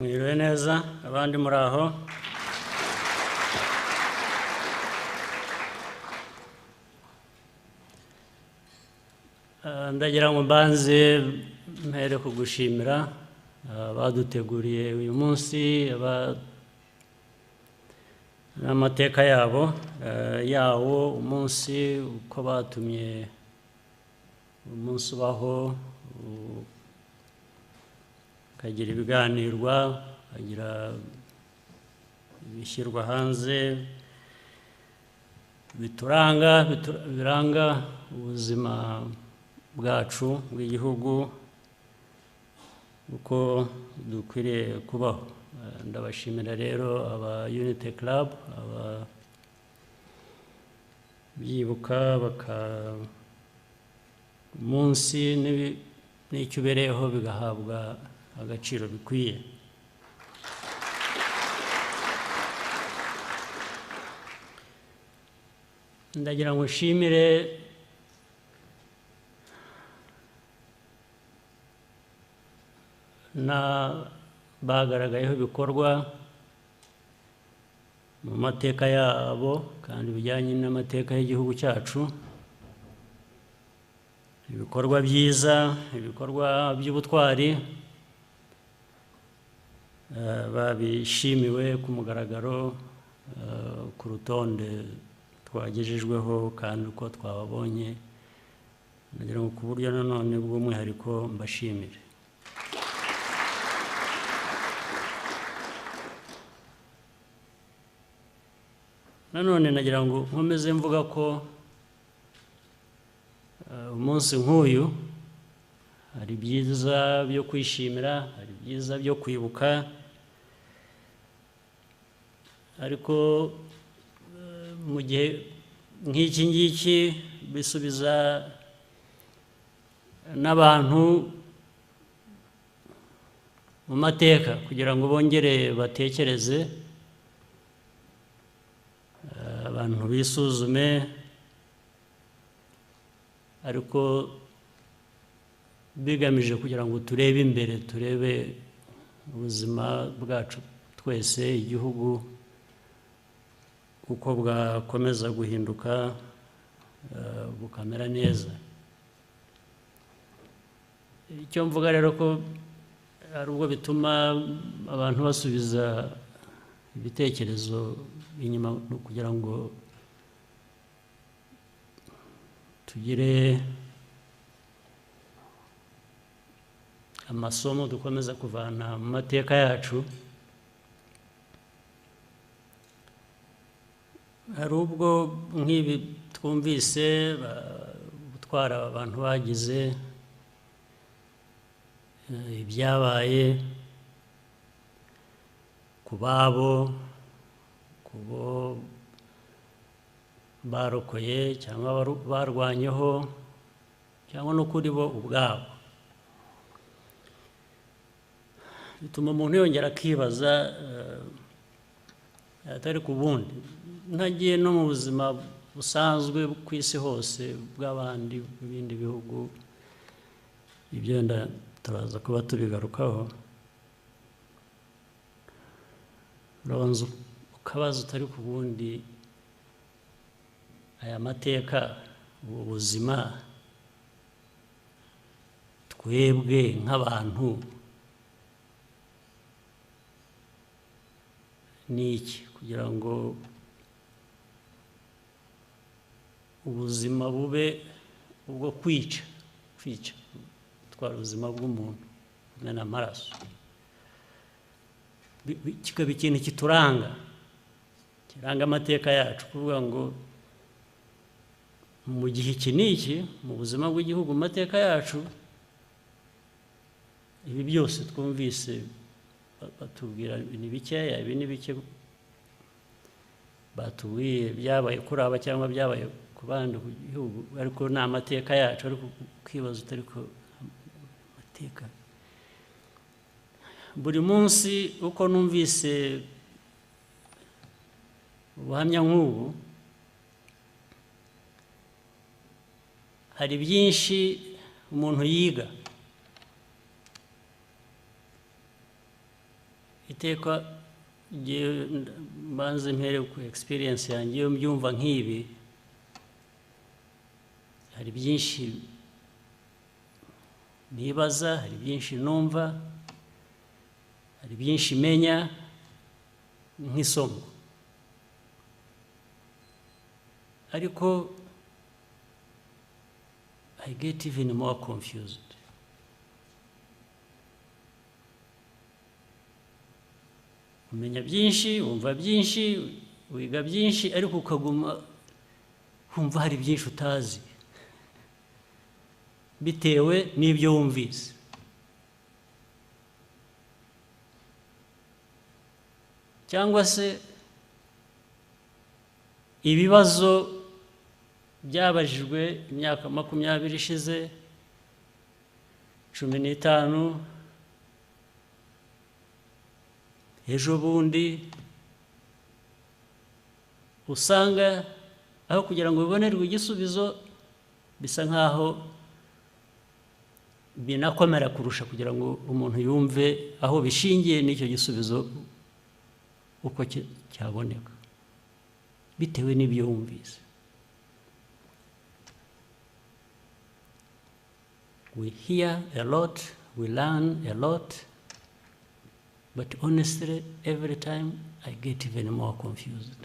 Mwiriwe neza abandi muri aho. Ndagira ngo mbanze mpere kugushimira abaduteguriye uyu munsi, n'amateka yabo yawo umunsi uko batumye umunsi ubaho, ukagira ibiganirwa, ukagira ibishyirwa hanze bituranga, biranga ubuzima bwacu bw'igihugu uko dukwiriye kubaho. Ndabashimira rero aba Unity Club, aba byibuka baka umunsi n'icyo ubereyeho bigahabwa agaciro bikwiye. Ndagira ngo nshimire na bagaragayeho ibikorwa mu mateka yabo kandi bijyanye n'amateka y'igihugu cyacu, ibikorwa byiza, ibikorwa by'ubutwari, babishimiwe ku mugaragaro, ku rutonde twagejejweho kandi uko twababonye, ndagira ngo ku buryo nanone bw'umwihariko mbashimire. Nanone nagira ngo nkomeze mvuga ko umunsi nk'uyu hari byiza byo kwishimira, hari byiza byo kwibuka, ariko mu gihe nk'iki ngiki bisubiza n'abantu mu mateka kugira ngo bongere batekereze, abantu bisuzume, ariko bigamije kugira ngo turebe imbere, turebe ubuzima bwacu twese, igihugu uko bwakomeza guhinduka, bukamera neza. Icyo mvuga rero ko ari ubwo bituma abantu basubiza ibitekerezo inyuma kugira ngo tugire amasomo dukomeza kuvana mu mateka yacu. Hari ubwo nk'ibi twumvise gutwara abantu bagize ibyabaye ku babo, ku bo barokoye cyangwa barwanyeho cyangwa no kuri bo ubwabo, bituma umuntu yongera akibaza atari ku bundi. Ntagiye no mu buzima busanzwe ku isi hose bw'abandi mu bindi bihugu, ibyo wenda turaza kuba tubigarukaho. Urabanza ukabaza utari ku bundi, aya mateka, ubu buzima twebwe nk'abantu ni iki kugira ngo ubuzima bube ubwo kwica, kwica gutwara ubuzima bw'umuntu, kumena amaraso, kikaba ikintu kituranga, kiranga amateka yacu, kuvuga ngo mu gihe iki n'iki mu buzima bw'igihugu, mu mateka yacu, ibi byose twumvise batubwira ni bikeya, ibi ni bike batubwiye byabaye kuri aba cyangwa byabaye ku bandi ku gihugu, ariko ni amateka yacu. Ariko ukibaza utari ko amateka buri munsi uko numvise ubuhamya nk'ubu, hari byinshi umuntu yiga. Iteka mbanze mpere ku experience yanjye, iyo mbyumva nk'ibi hari byinshi nibaza, hari byinshi numva, hari byinshi menya nk'isomo. Ariko I get even more confused. Umenya byinshi, wumva byinshi, wiga byinshi, ariko ukaguma wumva hari byinshi utazi bitewe n'ibyo wumvise. Cyangwa se ibibazo byabajijwe imyaka 20 ishize, 15, ejo bundi, usanga aho kugira ngo bibonerwe igisubizo bisa nkaho binakomera kurusha kugira ngo umuntu yumve aho bishingiye n'icyo gisubizo uko cyaboneka bitewe n'ibyo wumvise. We hear a lot, we learn a lot, but honestly, every time I get even more confused.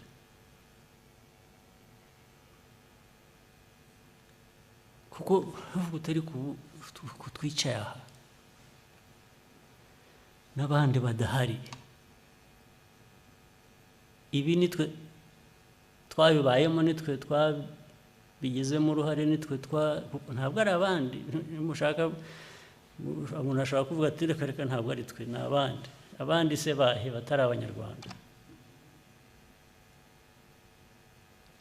Kuko utari kutwicaye aha n'abandi badahari, ibi nitwe twabibayemo, nitwe twabigizemo uruhare, nitwe ntabwo ari abandi. Mushaka umuntu ashobora kuvuga ati reka reka ntabwo ari twe, ni abandi. Abandi se bahe batari abanyarwanda?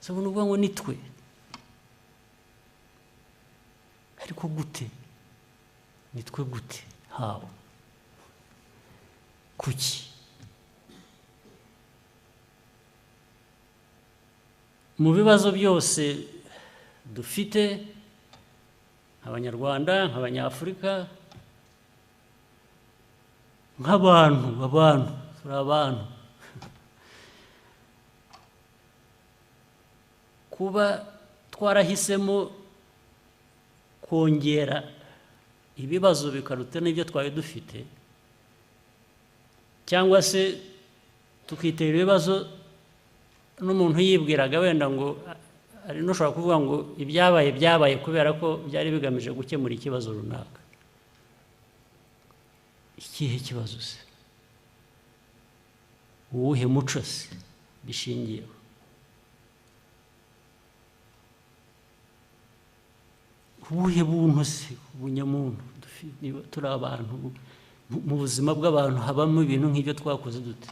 So ubu ngo ni twe, ariko gute? Ni twe gute? How? Kuki? Mu bibazo byose dufite abanyarwanda, nk'abanyafurika, nk'abantu, abantu turi abantu, kuba twarahisemo kongera ibibazo bikaruta n'ibyo twari dufite, cyangwa se tukitera ibibazo n'umuntu yibwiraga wenda ngo ari nushobora kuvuga ngo ibyabaye byabaye kubera ko byari bigamije gukemura ikibazo runaka. Ikihe kibazo se? Uwuhe muco se bishingiyeho? Ubuhe buntu se, ubunyamuntu? Turi abantu, mu buzima bw'abantu habamo ibintu nk'ibyo twakoze dute?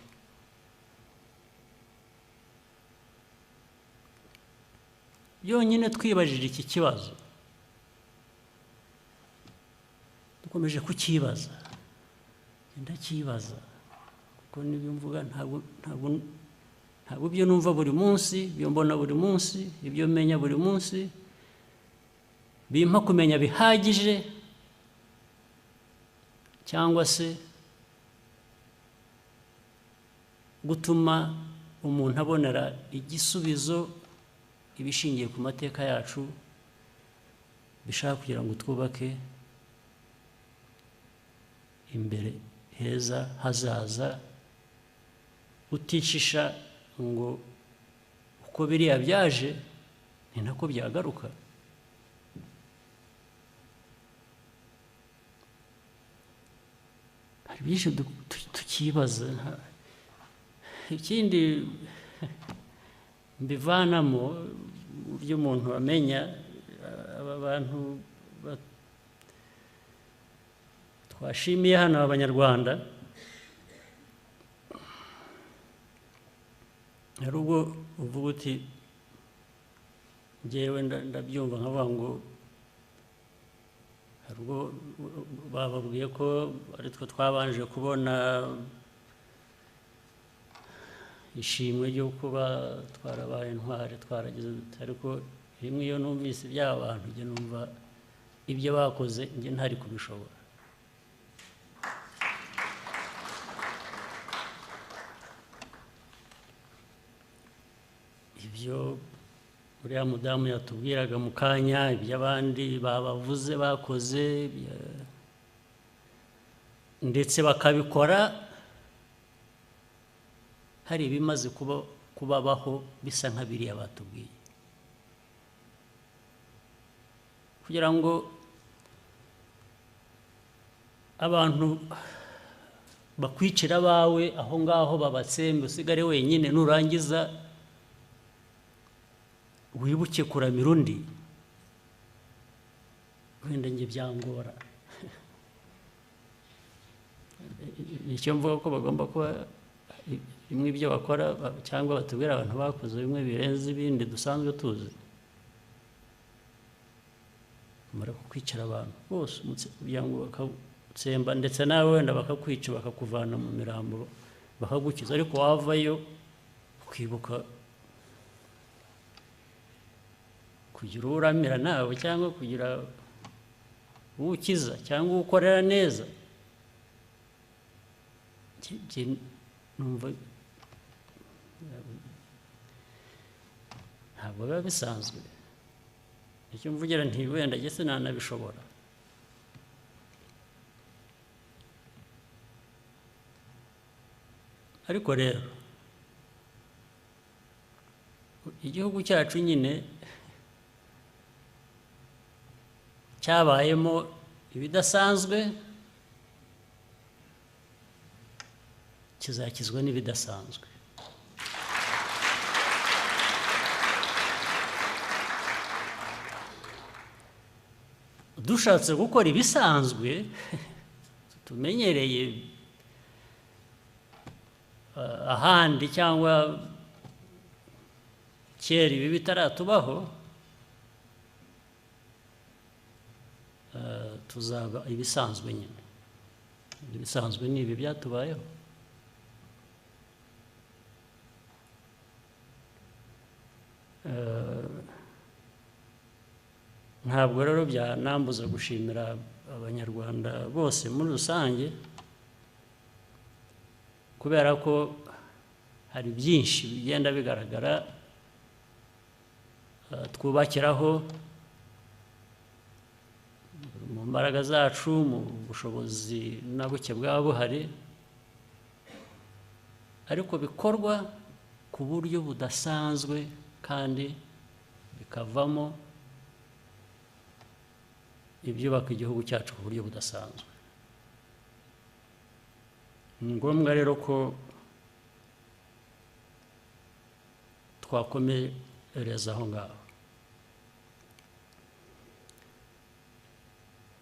Yonyine twibajije iki kibazo, dukomeje kukibaza, ndakibaza kuko n'ibyo mvuga ntabwo ibyo numva buri munsi, ibyo mbona buri munsi, ibyo menya buri munsi bimpa kumenya bihagije, cyangwa se gutuma umuntu abonera igisubizo ibishingiye ku mateka yacu bishaka kugira ngo twubake imbere heza hazaza, uticisha ngo uko biriya byaje ni nako byagaruka. Hari byinshi tukibaza. Ikindi mbivanamo byo umuntu amenya, aba bantu twashimiye hano abanyarwanda, hari ubwo uvuga uti njyewe ndabyumva nkavuga ngo hari ubwo bababwiye ko ari twe twabanje kubona ishimwe ryo kuba twarabaye intwari, twaragize, ariko rimwe iyo numvise iby'aba bantu njye numva ibyo bakoze njye ntari kubishobora. Ibyo uriya mudamu yatubwiraga mu kanya, iby'abandi babavuze bakoze ndetse bakabikora hari ibimaze kubabaho bisa nka biriya batubwiye, kugira ngo abantu bakwicira abawe aho ngaho babatsembe usigare wenyine, nurangiza wibuke kuramira undi, wenda njye byangora. Icyo mvuga ko bagomba kuba bimwe ibyo bakora cyangwa batubwira abantu bakoze bimwe birenze ibindi dusanzwe tuzi, mara kukwicara abantu bose kugira ngo bakatsemba, ndetse nawe wenda bakakwica bakakuvana mu mirambo bakagukiza, ariko wavayo ukibuka kugira uramira nawe cyangwa kugira ukiza cyangwa ukorera neza. Numva ntabwo biba bisanzwe. Icyo mvugira nti wenda njye sinanabishobora. Ariko rero igihugu cyacu nyine cyabayemo ibidasanzwe, kizakizwa n'ibidasanzwe. Dushatse gukora ibisanzwe tumenyereye ahandi cyangwa kera ibi bitaratubaho, tuzaba ibisanzwe nyine. Ibisanzwe ni ibi byatubayeho. Ntabwo rero byanambuza gushimira Abanyarwanda bose muri rusange, kubera ko hari byinshi bigenda bigaragara twubakiraho mu mbaraga zacu, mu bushobozi na buke bwaba buhari, ariko bikorwa ku buryo budasanzwe kandi bikavamo ibyubaka igihugu cyacu ku buryo budasanzwe. Ni ngombwa rero ko twakomereza aho ngaho.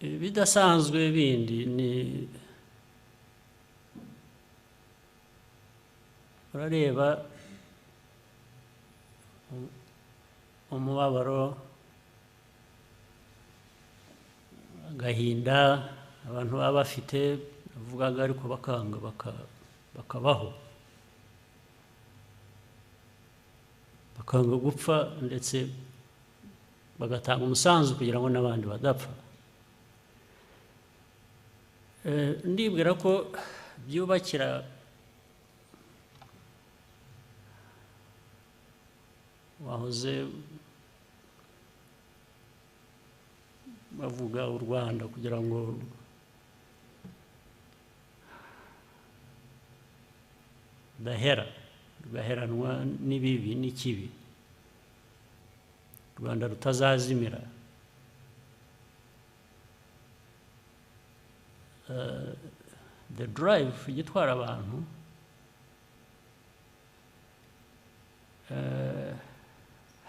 Ibidasanzwe bindi ni urareba umubabaro, agahinda abantu baba bafite, bavugaga ariko bakanga bakabaho, bakanga gupfa, ndetse bagatanga umusanzu kugira ngo n'abandi badapfa. Ndibwira ko byubakira wahoze bavuga u Rwanda kugira ngo dahera rugaheranwa n'ibibi n'ikibi, u Rwanda rutazazimira. The drive igitwara abantu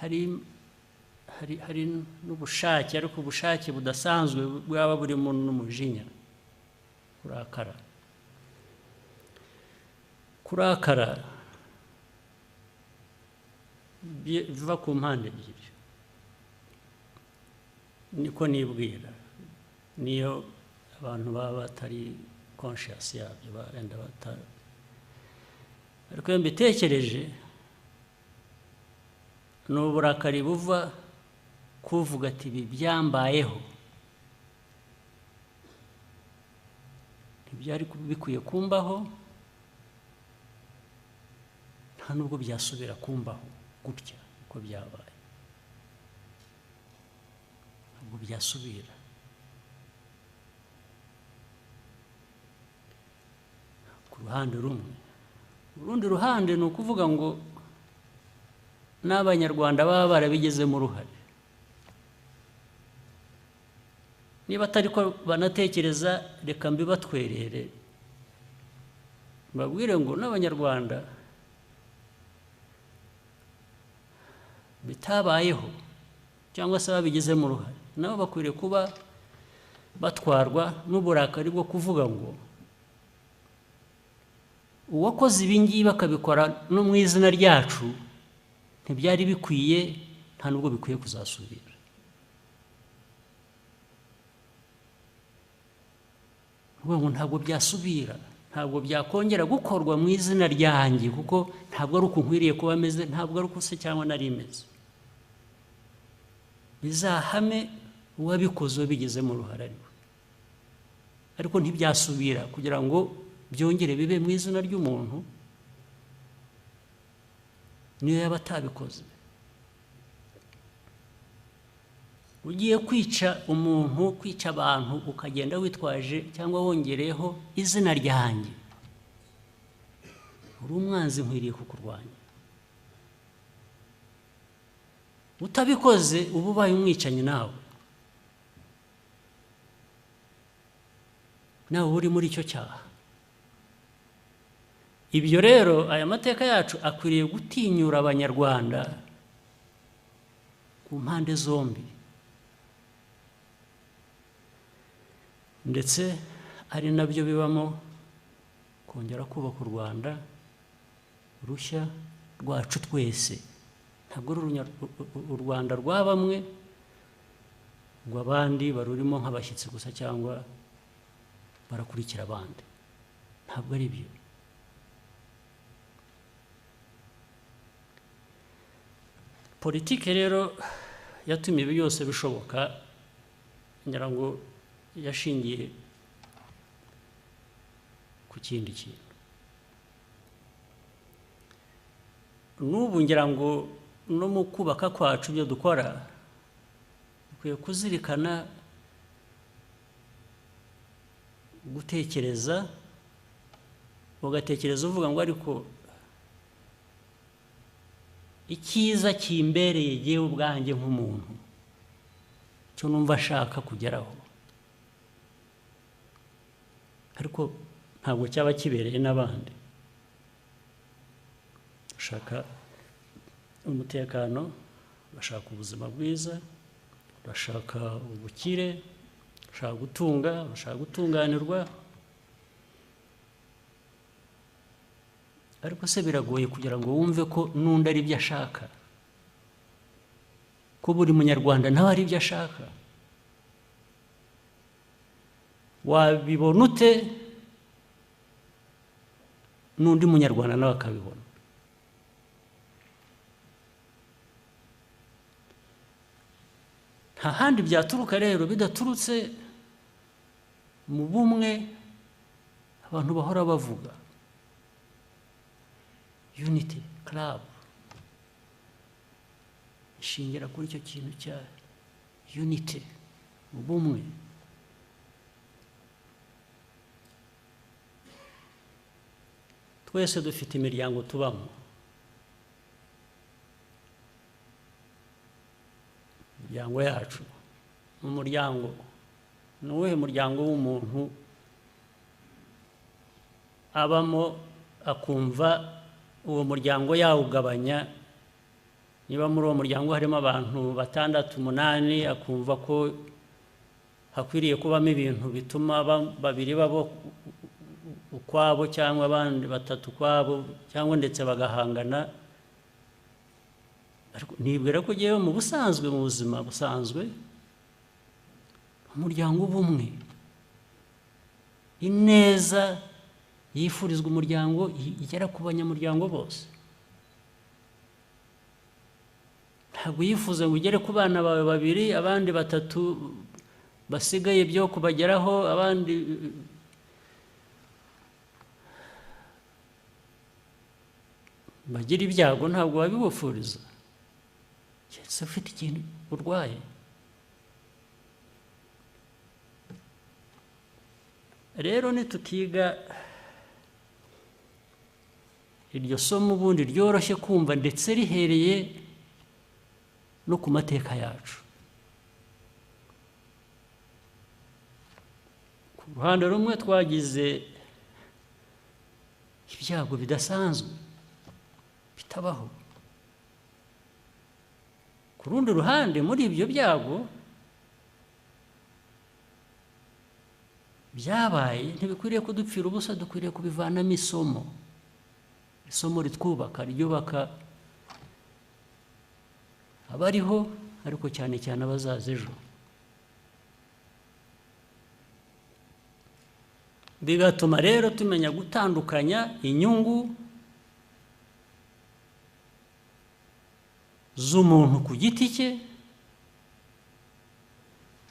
hari n'ubushake, ariko ubushake budasanzwe bwaba burimo n'umujinya, kurakara biva ku mpande ebyiri, niko nibwira, niyo abantu baba batari conscious yabyo, barenda batari, ariko iyo mbitekereje ni uburakari buva kuvuga ati ibi byambayeho ntibyari bikwiye kumbaho, nta nubwo byasubira kumbaho gutya. Uko byabaye ntabwo byasubira. Ku ruhande rumwe, urundi ruhande ni ukuvuga ngo n'Abanyarwanda baba barabigizemo uruhare, niba atari ko banatekereza, reka mbibatwerere mbabwire ngo n'Abanyarwanda bitabayeho cyangwa se babigizemo uruhare, nabo bakwiriye kuba batwarwa n'uburakari bwo kuvuga ngo uwakoze ibi ngibi akabikora no mu izina ryacu ntibyari bikwiye, nta nubwo bikwiye kuzasubira. Ngo ntabwo byasubira, ntabwo byakongera gukorwa mu izina ryanjye, kuko ntabwo ari uko nkwiriye kuba meze, ntabwo ari uko se cyangwa nari meze. Bizahame uwabikoze wabigizemo uruhare ari we, ariko ntibyasubira kugira ngo byongere bibe mu izina ry'umuntu niyo yaba atabikoze. Ugiye kwica umuntu, kwica abantu, ukagenda witwaje cyangwa wongereyeho izina ryanjye, uri umwanzi, nkwiriye kukurwanya. Utabikoze uba ubaye umwicanyi nawe, nawe uri muri icyo cyaha. Ibyo rero aya mateka yacu akwiriye gutinyura Abanyarwanda ku mpande zombi, ndetse ari nabyo bibamo kongera kubaka u Rwanda rushya rwacu twese. Ntabwo ari u Rwanda rwa bamwe ngo abandi barurimo nk'abashyitsi gusa cyangwa barakurikira abandi, ntabwo ari byo. Politike rero yatumye ibi byose bishoboka, ngira ngo yashingiye ku kindi kintu. N'ubu ngira ngo no mu kubaka kwacu ibyo dukora dukwiye kuzirikana gutekereza, ugatekereza uvuga ngo ariko icyiza kimbereye jyewe ubwanjye nk'umuntu, cyo numva ashaka kugeraho, ariko ntabwo cyaba kibereye n'abandi. Bashaka umutekano, bashaka ubuzima bwiza, bashaka ubukire, bashaka gutunga, bashaka gutunganirwa, ariko se biragoye kugira ngo wumve ko n'undi ari ibyo ashaka, ko buri munyarwanda nawe ari ibyo ashaka. Wabibona ute n'undi munyarwanda nawe akabibona? Nta handi byaturuka rero bidaturutse mu bumwe abantu bahora bavuga, Unity Club ishingira kuri icyo kintu cya unity, ubumwe. Twese dufite imiryango tubamo, imiryango yacu. Umuryango ni uwuhe muryango w'umuntu abamo akumva uwo muryango yawugabanya? Niba muri uwo muryango harimo abantu 6, 8, akumva ko hakwiriye kubamo ibintu bituma babiri babo ukwabo cyangwa abandi 3 ukwabo, cyangwa ndetse bagahangana. Nibwira ko ugiye mu busanzwe, mu buzima busanzwe, umuryango ubumwe, ineza yifurizwa umuryango igera ku banyamuryango bose. Ntabwo yifuza ngo ugere ku bana bawe 2, abandi 3 basigaye byo kubageraho, abandi bagira ibyago, ntabwo babibufuriza. Se ufite ikintu urwaye? Rero nitutiga iryo somo ubundi ryoroshye kumva ndetse rihereye no ku mateka yacu. Ku ruhande rumwe twagize ibyago bidasanzwe bitabaho. Ku rundi ruhande muri ibyo byago byabaye ntibikwiriye kudupfira ubusa, dukwiriye kubivanamo isomo. Isomo ritwubaka, ryubaka abariho ariko cyane cyane abazaza ejo. Bigatuma rero tumenya gutandukanya inyungu z'umuntu ku giti cye,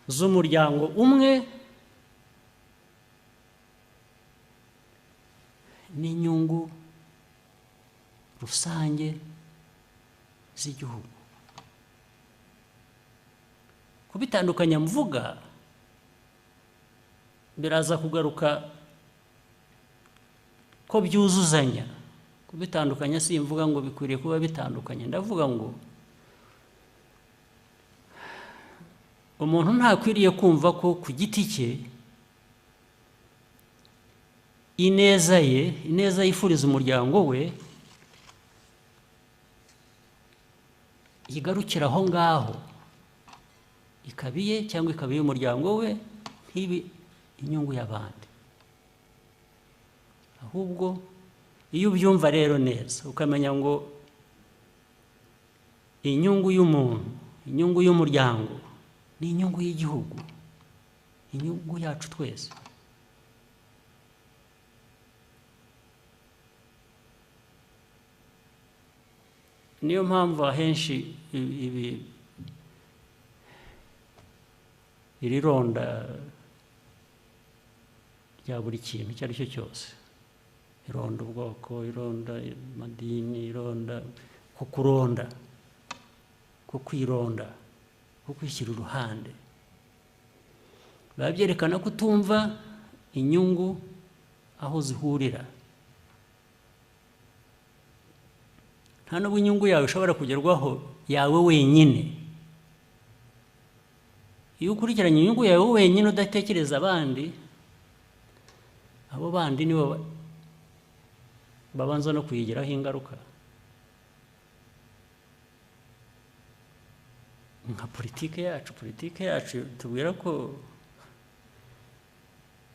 z'umuryango umwe, n'inyungu rusange z'igihugu. Kubitandukanya mvuga biraza kugaruka ko byuzuzanya. Kubitandukanya si mvuga ngo bikwiriye kuba bitandukanye, ndavuga ngo umuntu ntakwiriye kumva ko ku giti cye ineza ye, ineza yifuriza umuryango we igarukira aho ngaho, ikabiye cyangwa ikabiye umuryango we, ntibe inyungu y'abandi. Ahubwo iyo ubyumva rero neza ukamenya ngo inyungu y'umuntu, inyungu y'umuryango ni inyungu y'igihugu, inyungu yacu twese. Niyo mpamvu ahenshi ibi iri ronda rya buri kintu icyo ari cyo cyose, ironda ubwoko, ironda amadini, ironda ku kuronda, ku kwironda, ku kwishyira uruhande, biba byerekana ko utumva inyungu aho zihurira. Nta n'ubwo inyungu yawe ishobora kugerwaho yawe wenyine. Iyo ukurikiranye inyungu yawe wenyine udatekereza abandi, abo bandi nibo babanza no kuyigiraho ingaruka. Nka politike yacu, politike yacu tubwira ko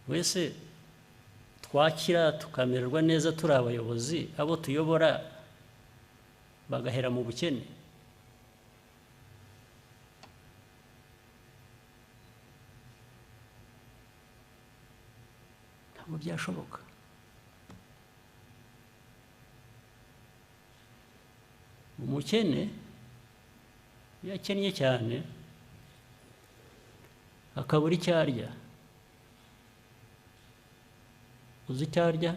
wese twakira tukamererwa neza turi abayobozi, abo tuyobora bagahera mu bukene. Ntabwo byashoboka. Umukene iyo akennye cyane akabura icyo arya, uzi icyo arya?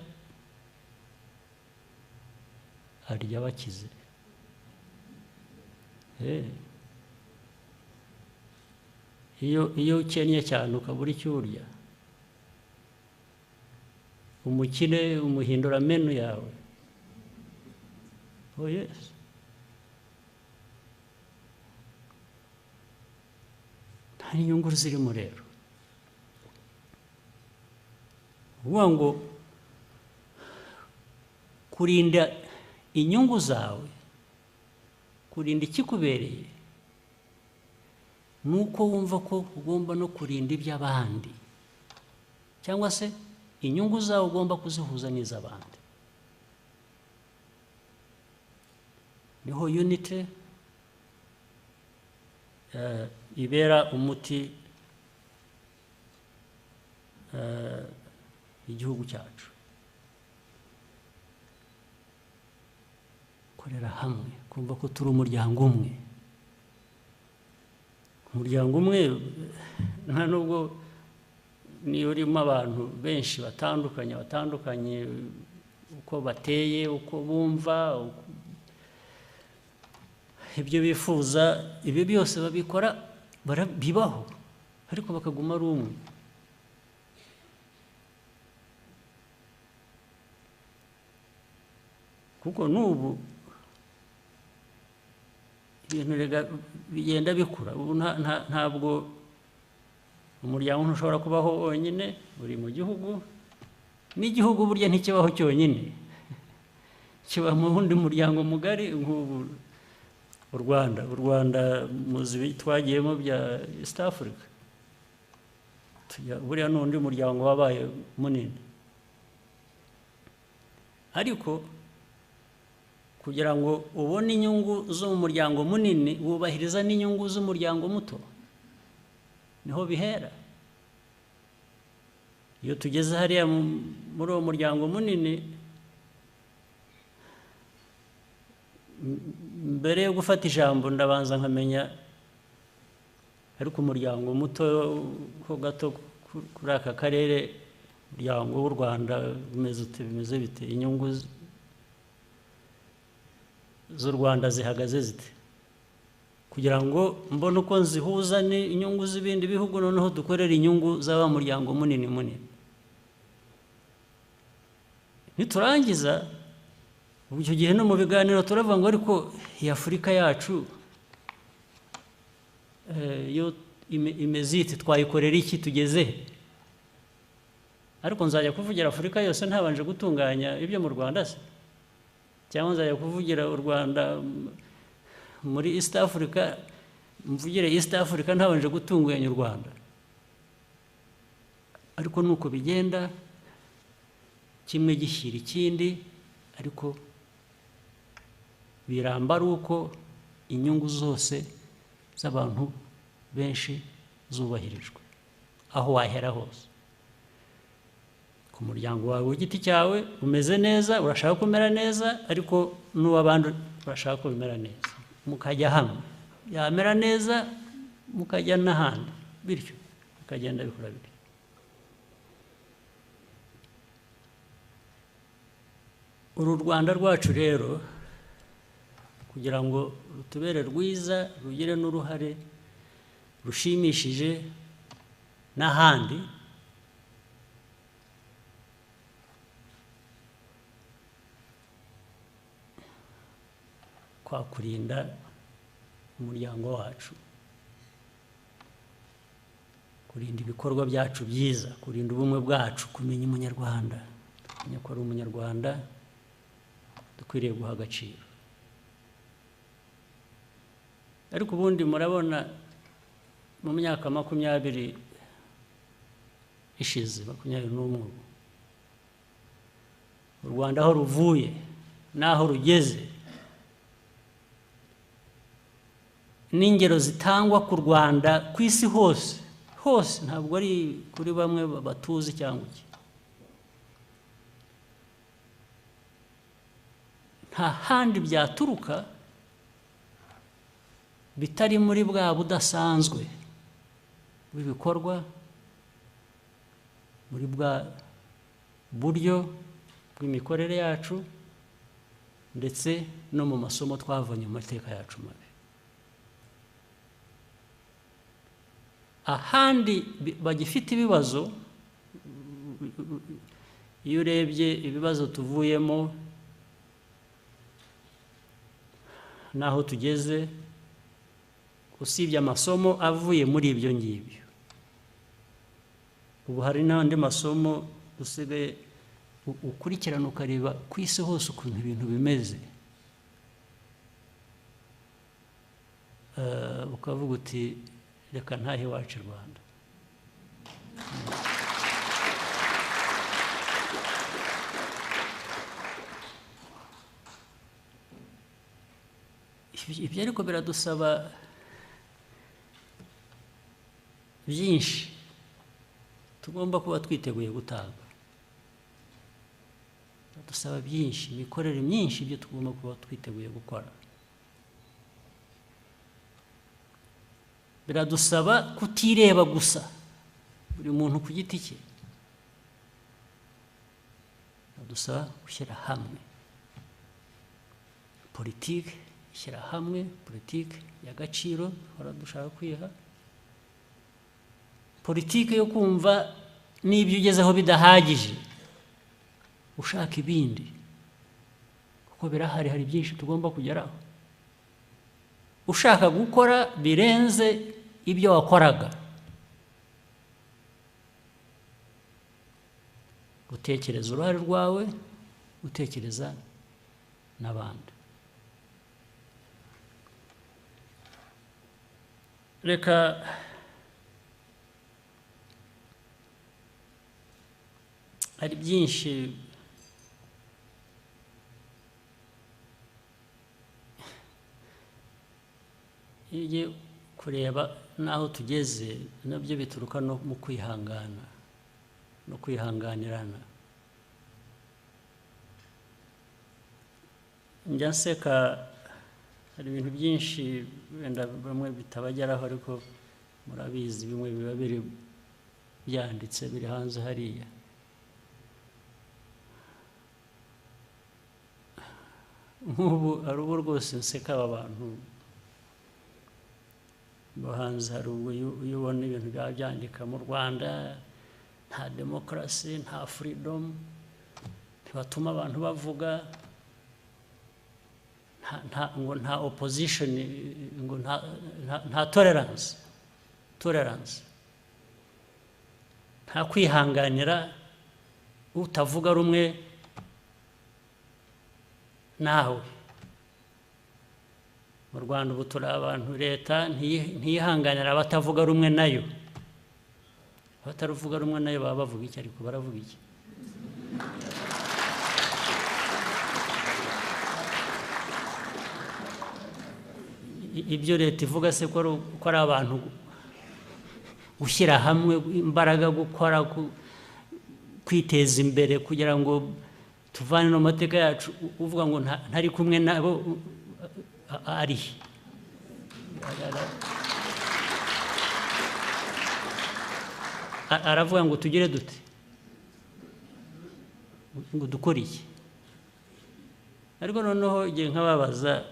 Arya bakize. Iyo ukennye cyane ukabura icyo urya, umukire umuhindura menu yawe. Oh yes. Nta inyungu zirimo rero. Uvuga ngo kurinda inyungu zawe, kurinda ikikubereye, nuko wumva ko ugomba no kurinda iby'abandi, cyangwa se inyungu zawe ugomba kuzihuza n'iz'abandi. Niho unity ibera umuti igihugu cyacu. Korera hamwe, kumva ko turi umuryango umwe. Umuryango umwe nta nubwo niyo urimo abantu benshi batandukanye uko bateye, uko bumva, ibyo bifuza, ibyo byose babikora, bibaho, ariko bakaguma ari umwe. Kuko n'ubu ibintu bigenda bikura, ubu ntabwo umuryango ntushobora kubaho wonyine, uri mu gihugu, n'igihugu burya ntikibaho cyonyine, kiba mu wundi muryango mugari nk'ubu u Rwanda muzi twagiyemo bya East Africa, buriya n'undi muryango wabaye munini. Ariko kugira ngo ubone inyungu zo mu muryango munini, wubahiriza n'inyungu z'umuryango muto, niho bihera. Iyo tugeze hariya muri uwo muryango munini, mbere yo gufata ijambo ndabanza nkamenya, ariko umuryango muto ho gato kuri aka karere, umuryango w'u Rwanda umeze ute, bimeze bite, inyungu z'u Rwanda zihagaze zite, kugira ngo mbone uko nzihuza n'inyungu z'ibindi bihugu, noneho dukorere inyungu z'aba muryango munini munini. Niturangiza icyo gihe no mu biganiro turavuga ngo ariko iyi Afurika yacu yo imeze ite, twayikorera iki, tugeze he? Ariko nzajya kuvugira Afurika yose ntabanje gutunganya ibyo mu Rwanda se? Cyangwa nzajya kuvugira u Rwanda muri East Africa, mvugire East Africa ntabanje gutunganya u Rwanda? Ariko nuko bigenda, kimwe gishyira ikindi, ariko biramba ari uko inyungu zose z'abantu benshi zubahirijwe, aho wahera hose. Ku muryango wawe w'igiti cyawe umeze neza, urashaka kumera neza, ariko n'uw'abandi urashaka ko bimera neza, mukajya hamwe, yamera neza mukajya n'ahandi, bityo bikagenda bikora bityo. Uru Rwanda rwacu rero, kugira ngo rutubere rwiza, rugire n'uruhare rushimishije n'ahandi, kwa kurinda umuryango wacu, kurinda ibikorwa byacu byiza, kurinda ubumwe bwacu, kumenya umunyarwanda, kumenya ko ari umunyarwanda dukwiriye guha agaciro. Ariko ubundi murabona mu myaka 20 ishize, 21, u Rwanda aho ruvuye n'aho rugeze, n'ingero zitangwa ku Rwanda ku isi hose hose, ntabwo ari kuri bamwe batuzi cyangwa iki, nta handi byaturuka bitari muri bwa budasanzwe bw'ibikorwa, muri bwa buryo bw'imikorere yacu, ndetse no mu masomo twavanye mu mateka yacu mabi. Ahandi bagifite ibibazo, iyo urebye ibibazo tuvuyemo naho tugeze, usibye amasomo avuye muri ibyo ngibyo, ubu hari n'andi masomo usigaye ukurikirana ukareba ku isi hose ukuntu ibintu bimeze, ukavuga uti reka ntahe iwacu i Rwanda. Ibyo ariko biradusaba byinshi tugomba kuba twiteguye gutanga, biradusaba byinshi, imikorere myinshi, ibyo tugomba kuba twiteguye gukora. Biradusaba kutireba gusa, buri muntu ku giti cye, biradusaba gushyira hamwe politiki ishyira hamwe, politiki y'agaciro duhora dushaka kwiha, politiki yo kumva n'ibyo ugezeho bidahagije ushaka ibindi, kuko birahari, hari byinshi tugomba kugeraho, ushaka gukora birenze ibyo wakoraga, utekereza uruhare rwawe, utekereza n'abandi. Reka hari byinshi iyo kureba n'aho tugeze nabyo bituruka no mu kwihangana no kwihanganirana. Njya nseka, hari ibintu byinshi wenda bamwe bitabageraho, ariko murabizi bimwe biba biri byanditse biri hanze hariya. Nk'ubu hari ubu rwose nseka aba bantu bo hanze, hari ubwo iyo ubona ibintu byaba byandika mu Rwanda nta demokarasi, nta freedom, ntibatuma abantu bavuga, ngo nta opposition, ngo nta tolerance, nta kwihanganira utavuga rumwe nawe. Mu Rwanda ubu turi abantu leta ntiyihanganira abatavuga rumwe nayo. Abatavuga rumwe nayo baba bavuga iki? Ariko baravuga iki? Ibyo leta ivuga se ko ari abantu gushyira hamwe imbaraga, gukora, kwiteza imbere kugira ngo tuvane no mateka yacu, uvuga ngo ntari kumwe nabo ari aravuga ngo tugire dute, ngo dukore iki? Ariko noneho igihe nkababaza,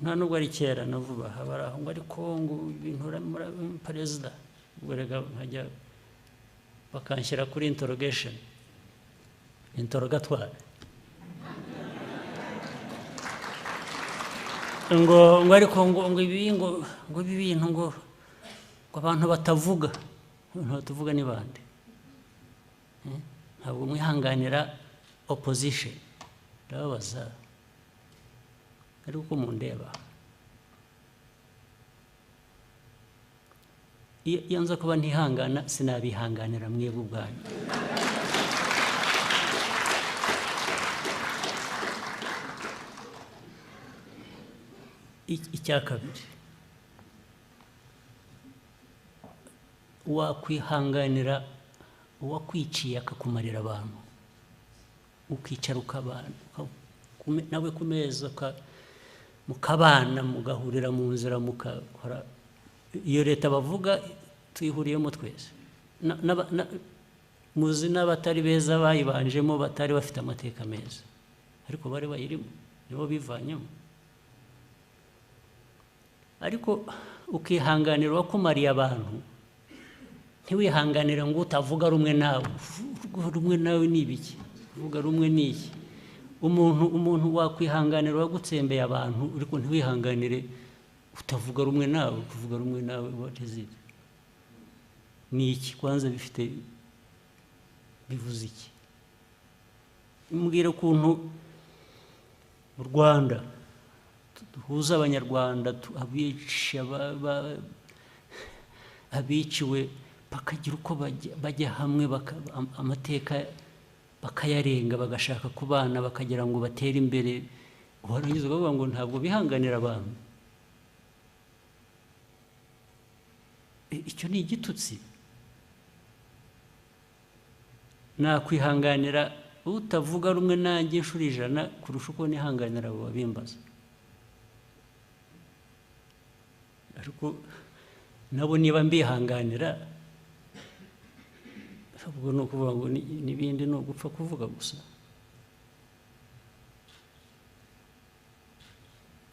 nta nubwo ari kera na vuba, habaraho ngo ariko ngo ibintu perezida ubwo rega nkajya bakanshyira kuri interrogation, interrogatoire, ngo ariko ngo ibi ngo ibi bintu ngo abantu batavuga, abantu batavuga ni bande? Ntabwo mwihanganira opposition. Ndababaza ariko uko mundeba, iyo nza kuba ntihangana sinabihanganira mwebwe ubwanyu. Icya kabiri, wakwihanganira uwakwiciye akakumarira abantu, ukicara ukabana nawe ku meza, mukabana, mugahurira mu nzira, mukakora iyo leta bavuga tuyihuriyemo twese. Muzi n'abatari beza bayibanjemo, batari bafite amateka meza, ariko bari bayirimo, nibo bivanyemo. Ariko ukihanganira uwakumariye abantu, ntiwihanganire ngo utavuga rumwe nawe. Rumwe nawe ni ibiki? Uvuga rumwe ni iki? Umuntu wakwihanganira wagutsembeye abantu, ariko ntiwihanganire utavuga rumwe nawe. Kuvuga rumwe nawe what is it? Ni iki kwanza bifite, bivuze iki? Mbwira ukuntu mu Rwanda duhuza abanyarwanda, abiciwe bakagira uko bajya hamwe, amateka bakayarenga, bagashaka kubana, bakagira ngo batere imbere. Warangiza ukavuga ngo ntabwo bihanganira abantu. Icyo ni igitutsi. Nakwihanganira utavuga rumwe nanjye inshuro 100 kurusha uko nihanganira abo babimbaza. Ariko nabo niba mbihanganira, ubwo ni ukuvuga ngo n'ibindi ni ugupfa kuvuga gusa.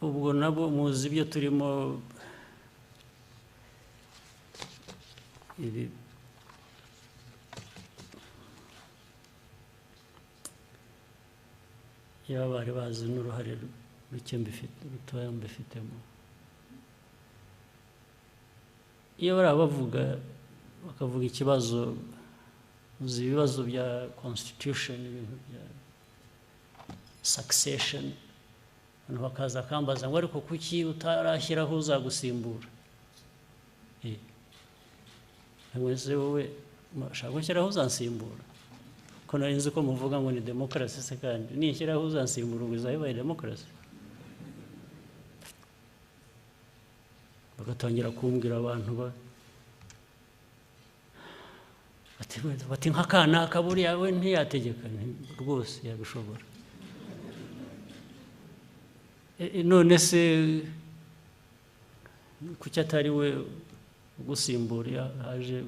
Ubwo nabo muzi ibyo turimo, ibi yaba bari bazi n'uruhare ruke mbifite, rutoya mbifitemo. Iyo bari bavuga bakavuga ikibazo, uzi ibibazo bya constitution, ibintu bya succession, abantu bakaza akambaza ngo ariko kuki utarashyiraho uzagusimbura? Mwese wowe ushaka gushyiraho uzansimbura? Ko nari nzi ko muvuga ngo ni demokarasi se, kandi nishyiraho uzansimbura ubwo izabaye demokarasi? Bagatangira kumbwira abantu bati nka kanaka buriya we ntiyategeka, rwose yabishobora. None se kuki atari we ugusimbura haje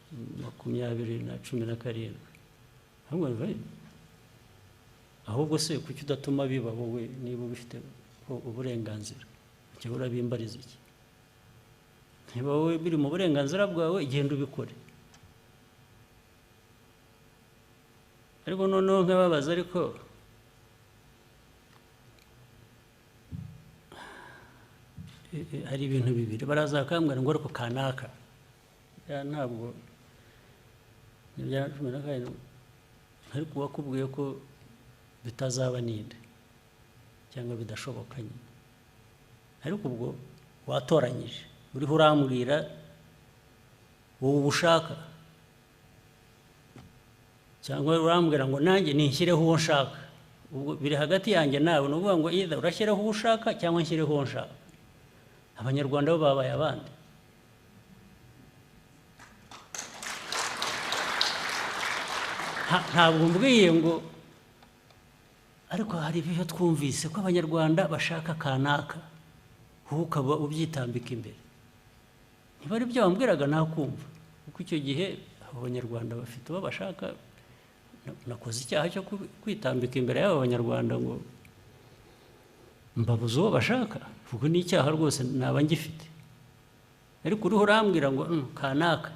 20 na 17? Ahubwo se kuki udatuma biba wowe niba ubifite uburenganzira? Icyo urabimbariza iki? Niba wowe biri mu burenganzira bwawe, genda ubikore. Ariko noneho nkababaza, ariko hari ibintu bibiri baraza bakambwira ngo ariko kanaka ntabwo 17, ariko wakubwiye ko bitazaba ninde cyangwa bidashoboka nyine. Ariko ubwo watoranyije, uriho urambwira wowe ubushaka, cyangwa urambwira ngo nanjye ninshyireho uwo nshaka. Ubwo biri hagati yanjye nawe, ni ukuvuga ngo either urashyireho uwo ushaka cyangwa nshyireho uwo nshaka. Abanyarwanda bo babaye abandi. Ntabwo mbwiye ngo ariko hari ibyo twumvise ko Abanyarwanda bashaka kanaka, wowe ukaba ubyitambika imbere. Niba ari byo wambwiraga nakumva, kuko icyo gihe abo Banyarwanda bafite uwo bashaka. Nakoze icyaha cyo kwitambika imbere y'abo Banyarwanda ngo mbabuze uwo bashaka, kuko ni icyaha rwose naba ngifite. Ariko uriho urambwira ngo kanaka,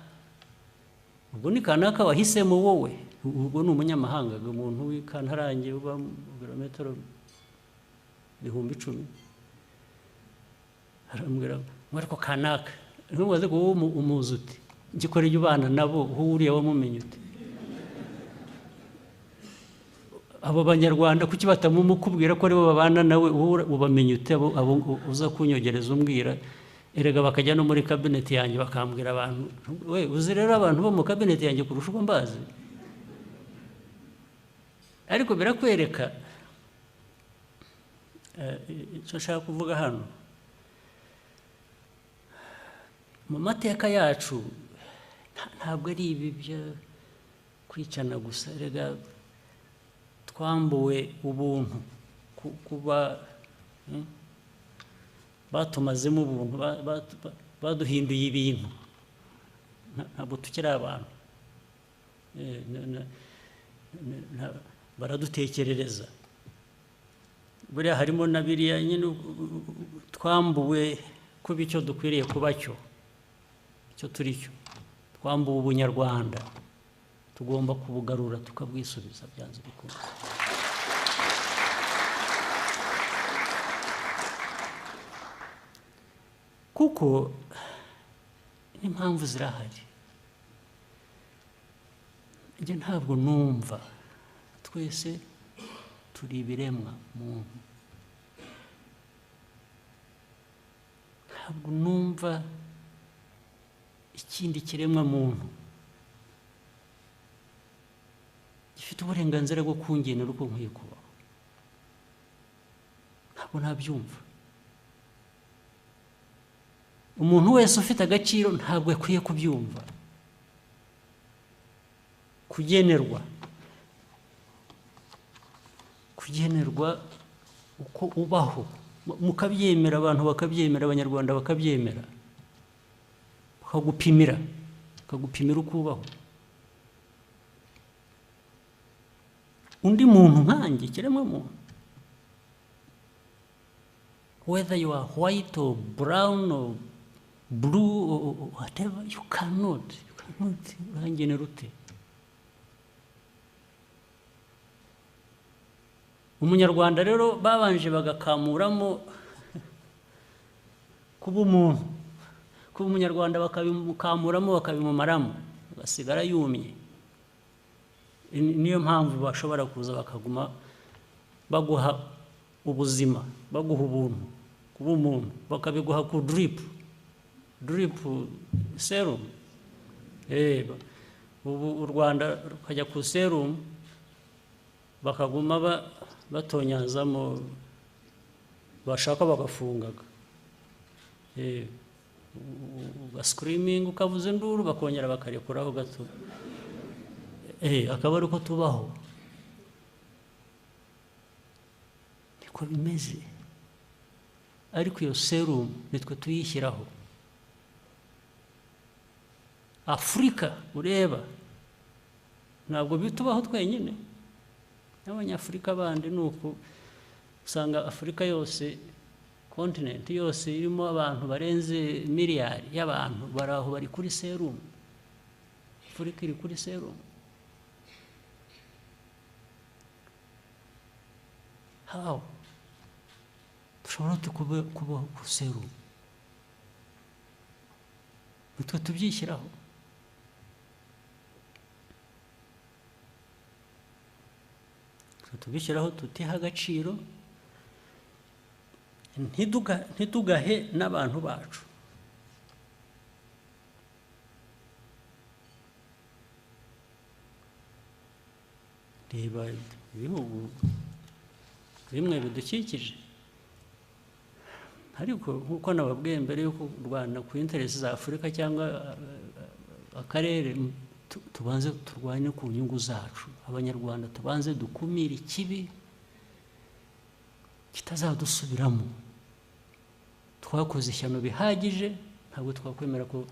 ubwo ni kanaka wahisemo wowe, ubwo ni umunyamahanga, umuntu w'ikantarange uba mu birometero 10,000, arambwira ngo ariko kanaka, ntubaze ngo wowe umuzi ute, ngikora ibyo ubana nabo, wowe uriya wamumenye ute? Abo Banyarwanda kuki batamumukubwira ko aribo babana nawe, wowe ubamenye ute? Abo uza kunyogereza umbwira, erega bakajya no muri kabineti yanjye bakambwira abantu, we uzi rero abantu bo mu kabineti yanjye kurusha uko mbazi. Ariko birakwereka icyo nshaka kuvuga hano. Mu mateka yacu ntabwo ari ibi byo kwicana gusa, erega twambuwe ubuntu, kuba batumazemo ubuntu, baduhinduye ibintu, ntabwo tukiri abantu, baradutekerereza. Buriya harimo na biriya nyine twambuwe kuba icyo dukwiriye kuba cyo, icyo turi cyo, twambuwe ubunyarwanda, tugomba kubugarura tukabwisubiza byanze bikunze. Kuko n'impamvu zirahari. Njye ntabwo numva, twese turi ibiremwa muntu, ntabwo numva ikindi kiremwa muntu gifite uburenganzira bwo kungenera uko nkwiye kubaho, ntabwo nabyumva. Umuntu wese ufite agaciro ntabwo akwiye kubyumva. Kugenerwa uko ubaho, mukabyemera, abantu bakabyemera, Abanyarwanda bakabyemera, bakagupimira uko ubaho. Undi muntu nkanjye, ikiremwa muntu, Whether you are white or brown or blue or whatever, you cannot. You cannot. Urangenera ute? Umunyarwanda rero babanje bagakamuramo kuba umuntu, kuba umunyarwanda bakabimukamuramo bakabimumaramo, agasigara yumye. Niyo mpamvu bashobora kuza bakaguma baguha ubuzima, baguha ubuntu, kuba umuntu, bakabiguha ku drip, drip serum. Ubu u Rwanda rukajya ku serum bakaguma batonyazamo, bashaka bagafungaga. Ugascreaming ukavuza induru bakongera bakarekuraho gato. Akaba ari uko tubaho, niko bimeze. Ariko iyo serum nitwe tuyishyiraho. Afurika ureba ntabwo bitubaho twenyine, n'abanyafurika bandi ni uko usanga Afurika yose, continent yose irimo abantu barenze miliyari y'abantu bari aho bari kuri serum. Afurika iri kuri serum. How? Dushobora kubaho ku serum? Nitwe tubyishyiraho. Tubishyiraho tutiha agaciro, ntitugahe n'abantu bacu. Reba ibihugu bimwe bidukikije, ariko nk'uko nababwiye mbere y'uko kurwana ku interesi za Afurika cyangwa akarere, tubanze turwanye ku nyungu zacu. Abanyarwanda tubanze dukumire ikibi kitazadusubiramo. Twakoze ishyano bihagije, ntabwo twakwemera ko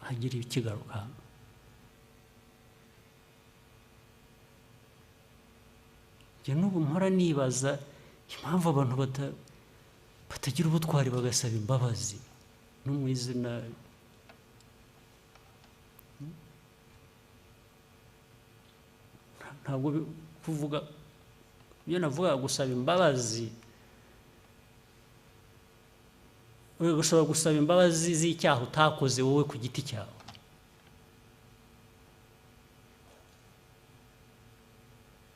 hagira ikigaruka. Njye n'ubu mpora nibaza impamvu abantu batagira ubutwari bagasaba imbabazi no mu izina. Ntabwo kuvuga iyo navuga gusaba imbabazi, ushobora gusaba imbabazi z'icyaha utakoze wowe ku giti cyawe.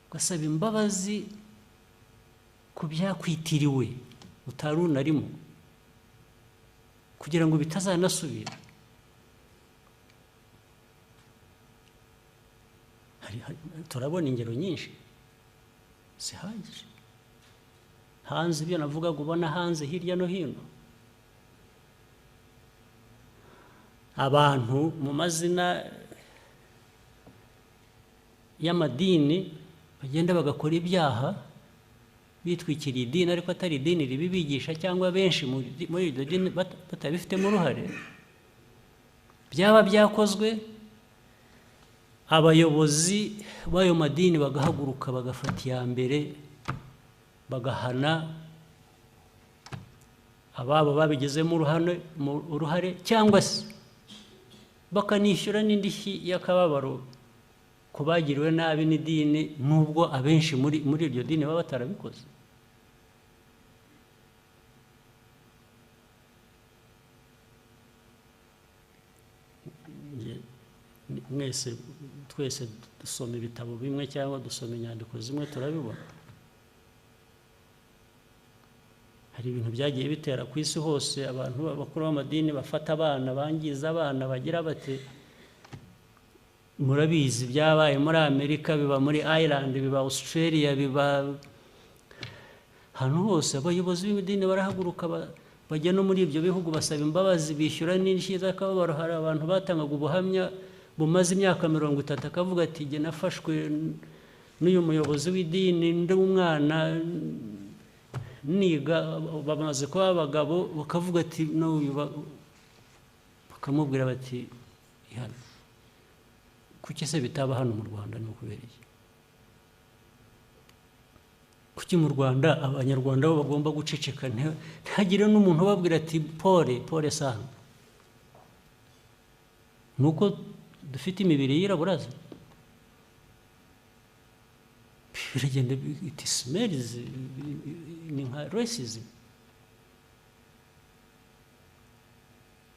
Ugasaba imbabazi ku byakwitiriwe utari unarimo, kugira ngo bitazanasubira. Turabona ingero nyinshi zihagije hanze, ibyo navugaga ubona hanze hirya no hino, abantu mu mazina y'amadini bagenda bagakora ibyaha bitwikiriye idini, ariko atari idini ribibigisha, cyangwa benshi muri iryo dini batabifitemo uruhare. Byaba byakozwe, abayobozi b'ayo madini bagahaguruka bagafata iya mbere, bagahana ababo babigizemo uruhare, cyangwa se bakanishyura n'indishyi y'akababaro ku bagiriwe nabi n'idini, nubwo abenshi muri iryo dini baba batarabikoze. Mwese twese dusoma ibitabo bimwe cyangwa dusoma inyandiko zimwe, turabibona. Hari ibintu byagiye bitera ku isi hose, abantu bakuru b'amadini bafata abana, bangiza abana, bagira bati murabizi byabaye muri Amerika, biba muri Ireland, biba Australia, biba ahantu hose. Abayobozi b'idini barahaguruka bajya no muri ibyo bihugu basaba imbabazi, bishyura n'indishyi z'akababaro. Hari abantu batangaga ubuhamya bumaze imyaka 30, akavuga ati jye nafashwe n'uyu muyobozi w'idini ndi umwana niga, bamaze kuba abagabo, bakavuga ati n'uyu, bakamubwira bati ihane. Kuki se bitaba hano mu Rwanda? Ni ukubera iki? Kuki mu Rwanda abanyarwanda bo bagomba guceceka, ntihagire n'umuntu ubabwira ati pole pole sana? Nuko dufite imibiri yirabura, biragenda, it smells, ni nka racism.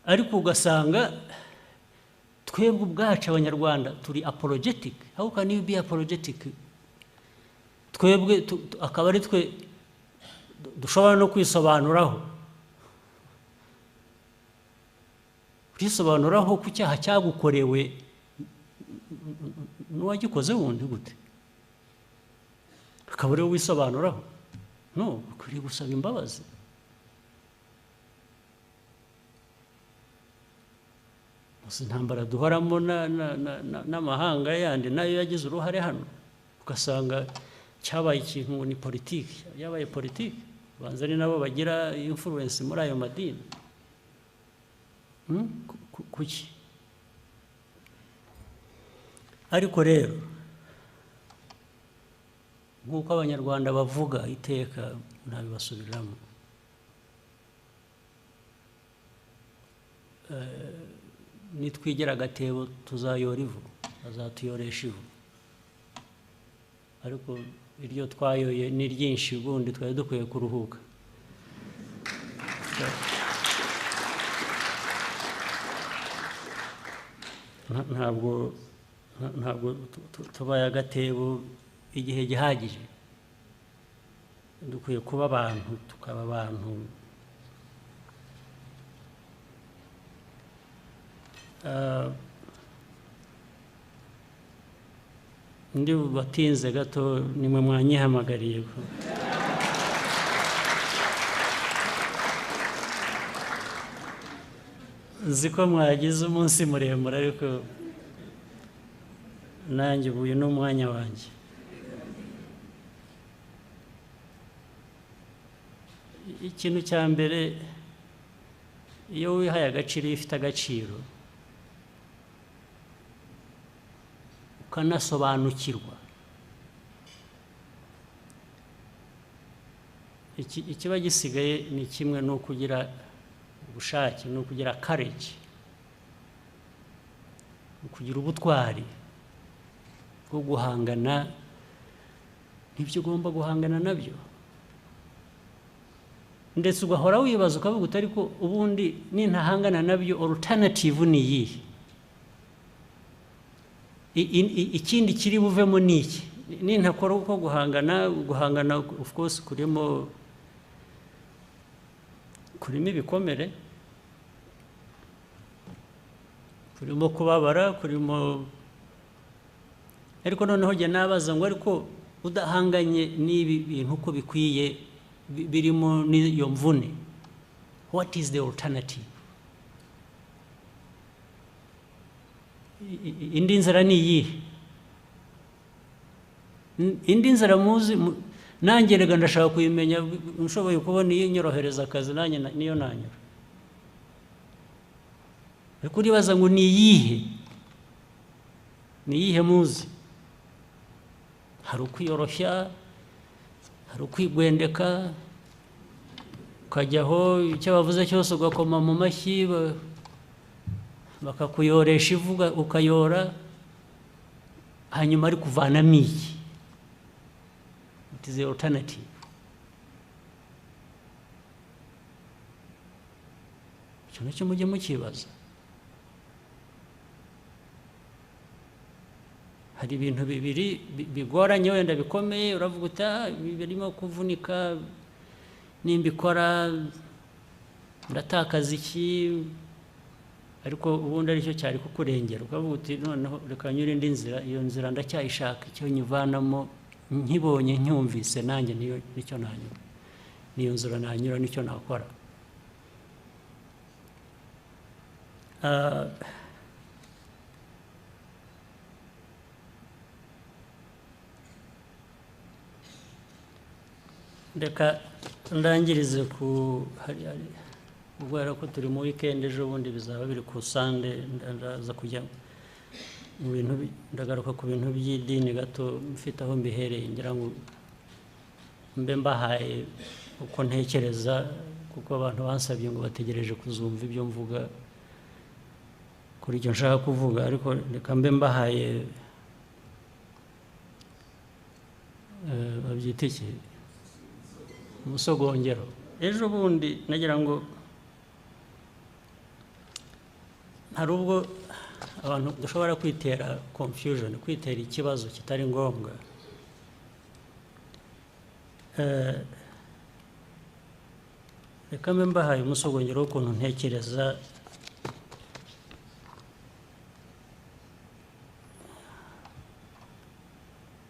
Ariko ugasanga twebwe ubwacu abanyarwanda turi apologetic. How can you be apologetic? Twebwe akaba ari twe dushobora no kwisobanuraho, kwisobanuraho ku cyaha cyagukorewe n'uwagikoze wundi gute, akaba ariwe wisobanuraho? No, ukwiriye gusaba imbabazi. Gusa intambara duhoramo n'amahanga yandi nayo yagize uruhare hano, ugasanga cyabaye ikintu ngo ni politiki. Yabaye politiki, banza ari nabo bagira influence muri ayo madini. Kuki? Ariko rero nk'uko abanyarwanda bavuga iteka, ntabibasubiramo, nitwigira agatebo tuzayora ivu, bazatuyoresha ivu. Ariko iryo twayoye ni ryinshi, ubundi twari dukwiye kuruhuka. Ntabwo tubaye agatebo igihe gihagije. Dukwiye kuba abantu, tukaba abantu. Ndi batinze gato, nimwe mwanyihamagariye. Nzi ko mwagize umunsi muremure, ariko nanjye ubu uyu ni umwanya wanjye. Ikintu cya mbere, iyo wihaye agaciro, iyo ufite agaciro ukanasobanukirwa, ikiba gisigaye ni kimwe, ni ukugira ubushake, ni ukugira courage, ni ukugira ubutwari bwo guhangana n'ibyo ugomba guhangana nabyo. Ndetse ugahora wibaza ukavuga uti ariko ubundi nintahangana nabyo alternative ni iyihe? Ikindi kiri buvemo ni iki? Nintakora uko guhangana of course kurimo ibikomere, kurimo kubabara, kurimo. Ariko noneho jye nabaza ngo ariko udahanganye n'ibi bintu uko bikwiye, birimo n'iyo mvune, what is the alternative? Indi nzira ni iyihe? Indi nzira muzi, nanjye rega ndashaka kuyimenya, nshoboye kubona iyi nyorohereza akazi nanjye niyo nanyura. Ariko uribaza ngo ni iyihe? Ni iyihe muzi? Hari ukwiyoroshya, hari ukwigwendeka, ukajyaho icyo bavuze cyose ugakoma mu mashyi, bakakuyoresha ivuga ukayora, hanyuma ari kuvanamo iki? It is the alternative. Icyo nacyo mujye mukibaza. Hari ibintu bibiri bigoranye wenda bikomeye, uravuga uti birimo kuvunika, nimbikora ndatakaza iki, ariko ubundi aricyo cyari kukurengera, ukavuga uti noneho reka nyure indi nzira, iyo nzira ndacyayishaka, icyo nyivanamo nkibonye ncyumvise nanjye nicyo nanyura, niyo nzira nanyura, nicyo nakora. Reka ndangirize ku kubera ko turi mu weekend, ejo bundi bizaba biri ku Sunday, ndaza kujya Mu bintu ndagaruka ku bintu by'idini gato, mfite aho mbihereye, ngira ngo mbe mbahaye uko ntekereza, kuko abantu bansabye ngo bategereje kuzumva ibyo mvuga kuri icyo nshaka kuvuga, ariko reka mbe mbahaye babyita iki, umusogongero. Ejo bundi nagira ngo hari ubwo abantu dushobora kwitera confusion, kwitera ikibazo kitari ngombwa. Reka mbe mbahaye umusogongero w'ukuntu ntekereza.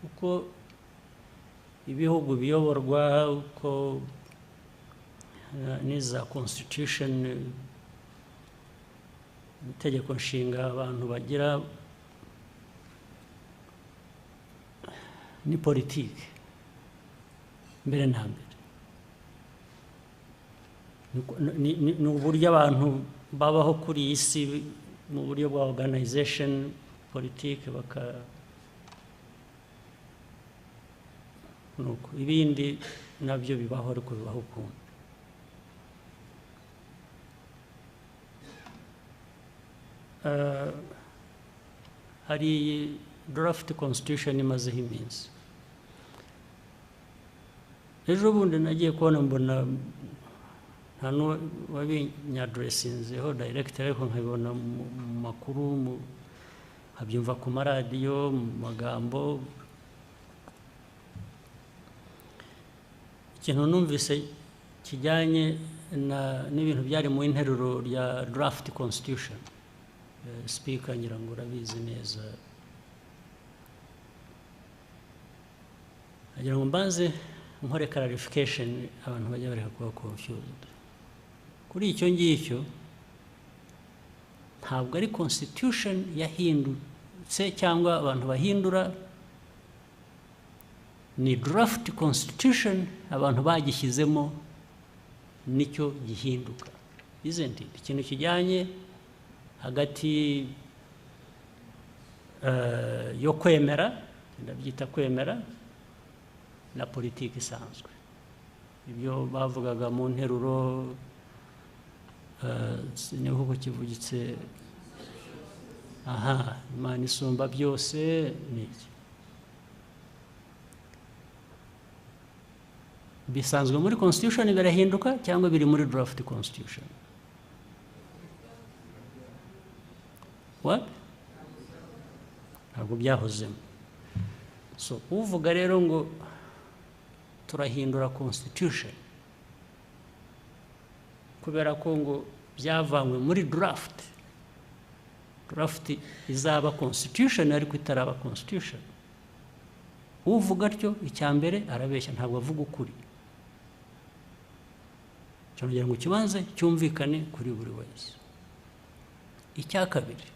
Uko ibihugu biyoborwa, uko n'iza constitution, itegeko nshinga abantu bagira, ni politiki mbere na mbere. Ni uburyo abantu babaho kuri iyi si mu buryo bwa organization politiki, baka nuko ibindi nabyo bibaho, ariko bibaho ukundi. Hari draft constitution imazeho iminsi. Ejo bundi nagiye kubona mbona nta n'uwabinyaddressinzeho direct, ariko nkabibona mu makuru, nkabyumva ku maradiyo, mu magambo. Ikintu numvise kijyanye n'ibintu byari mu interuro rya draft constitution, speaker ngira ngo urabizi neza, agira ngo mbanze nkore clarification abantu bajya bareka kuba confused kuri icyo ngicyo. Ntabwo ari constitution yahindutse cyangwa abantu bahindura, ni draft constitution abantu bagishyizemo nicyo gihinduka, isn't it? Ikintu kijyanye hagati yo kwemera, ndabyita kwemera, na politiki isanzwe. Ibyo bavugaga mu nteruro, sinibuka kivugitse, aha, Imana isumba byose ni iki, bisanzwe muri constitution birahinduka cyangwa biri muri draft constitution? What? Ntabwo byahozemo. So uvuga rero ngo turahindura constitution kubera ko ngo byavanywe muri draft, draft izaba constitution ariko itaraba constitution, uvuga atyo icya mbere arabeshya, ntabwo avuga ukuri. Kugira ngo kibanze cyumvikane kuri buri wese. Icya kabiri,